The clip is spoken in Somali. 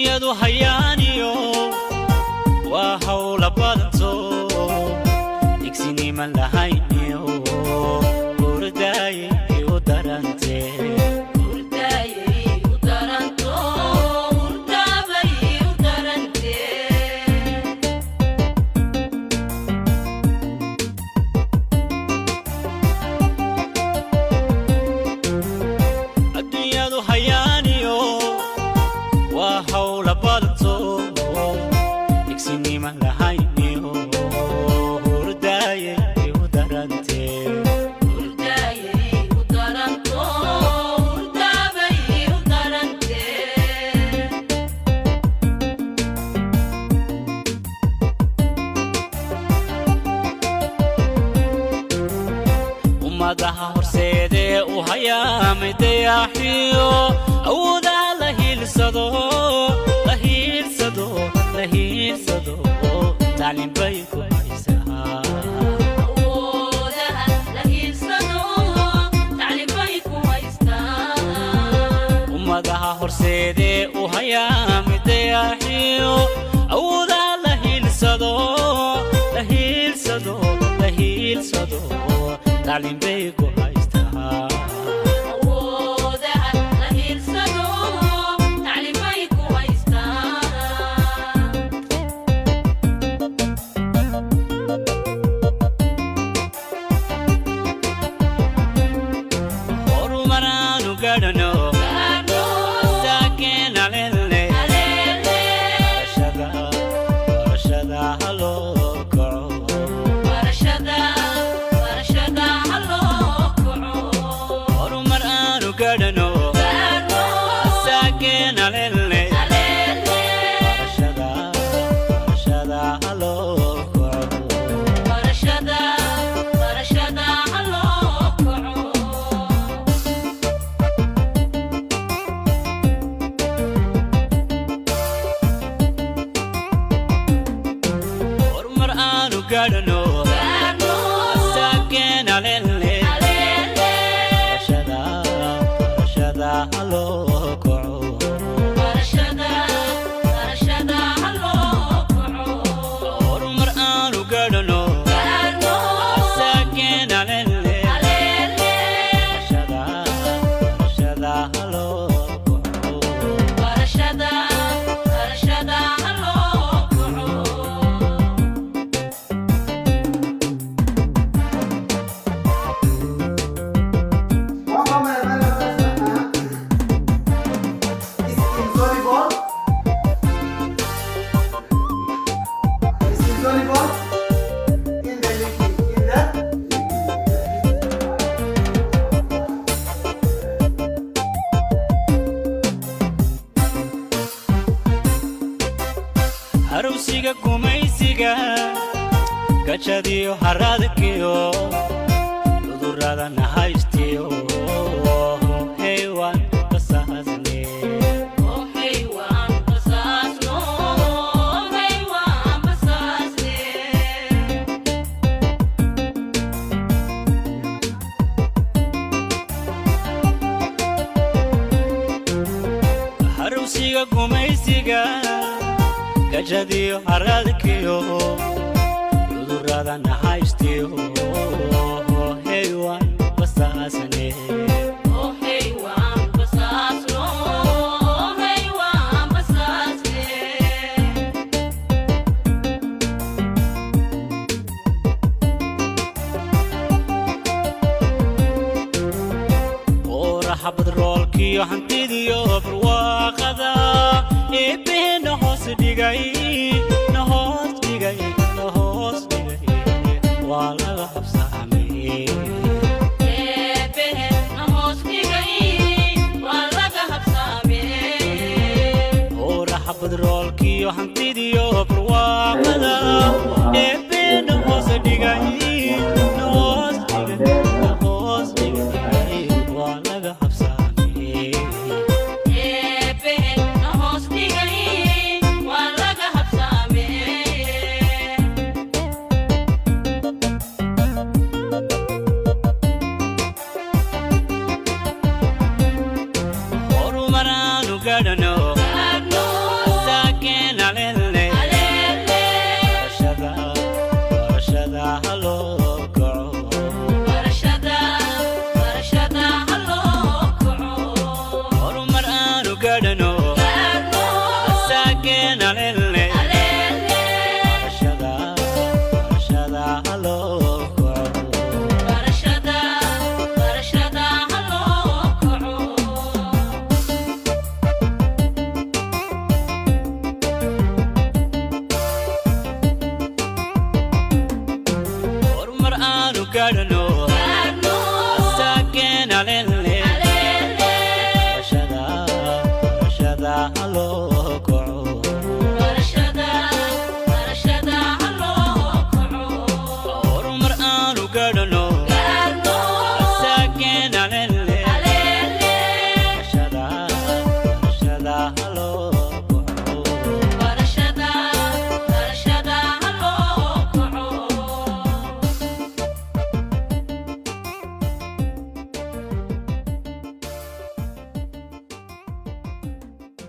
Adduunyadu hayaaniyo waa hawla badanto, digsiniman lahayniyo hurdaayay u darante. Hurdaayay u daranto, hurdaabay u darante. Adduunyadu hayaaniyo waa hawla badanto, digsiniman lahayniyo hurdaayay u darante. Hurdaayay u daranto, hurdaabay u darante. Ummadaha horseedee u hayaamay dayaaxiyo awoodaha la hiilsado, la hiilsado, la hiilsado, tacliin bay ku haysaa. Awoodaha la hiilsado, tacliin bay ku haystaa. Ummadaha horseedee u hayaamay dayaaxiyo awoodaha la hiilsado, la hiilsado, la hiilsado, tacliin bay ku haystaa. Awoodaha la hiilsado, tacliin bay ku haystaa. Horumaraanu gadhano. Gaadho. Saakeenalele. Aleele. Barashada, barashada ha loo kaco. Barashada, barashada ha loo kaco. Horumar aanu gadhano. Gaadho. Saakeenalele. Aleele. Barashada, barashada ha loo kaco. Barashada, barashada ha loo kaco. Horumar aanu gadhano. Gaadho. Saakeenalele. Aleele. Barashada, barashada ha loo kaco. Barashada, barashada ha loo kaco. Horumar aanu gadhano. Gaadho. Saakeenalele. Aleele. Barashada, barashada ha loo kaco. Barashada, barashada ha loo kaco. Is insoluble. Is insoluble in the liquid. In the liquid. Harowsiga gumaysiga, gajadiyo haraadkiyo cudurrada nahaystiyo heywaan basaasne. Oh hey waan basaasno, hey waan basaasne. Harowsiga gumaysiga, gajadiyo haraadkiyo cudurrada nahaystiyo heywaan basaasne. Oh hey waan basaasno, hey waan basaasne. Oraxa badroolkiyo hantidiyo barwaaqada eebbehena hoos dhigay, na hoos dhigay, na hoos dhigay, waa laga habsaamay. Eebbehe na hoos dhigay, waa laga habsaamee. Oraxa badroolkiyo hantidiyo barwaaqada eebbehena hoos dhigay, na hoos dhigay, na hoos dhigay, waa laga habsaamay. Eebbehe na hoos dhigay, waa laga habsaamee. Horumaraanu gadhano. Gaadhno. Alele. Aleele. Barashada, barashada haloo kaco. Barashada, barashada haloo kaco. Horumar aanu gaadhno. Gaadhno. Saakeen alele. Aleele. Barashada, barashada haloo kaco. Barashada, barashada haloo kaco. Horumar aanu gaadhno.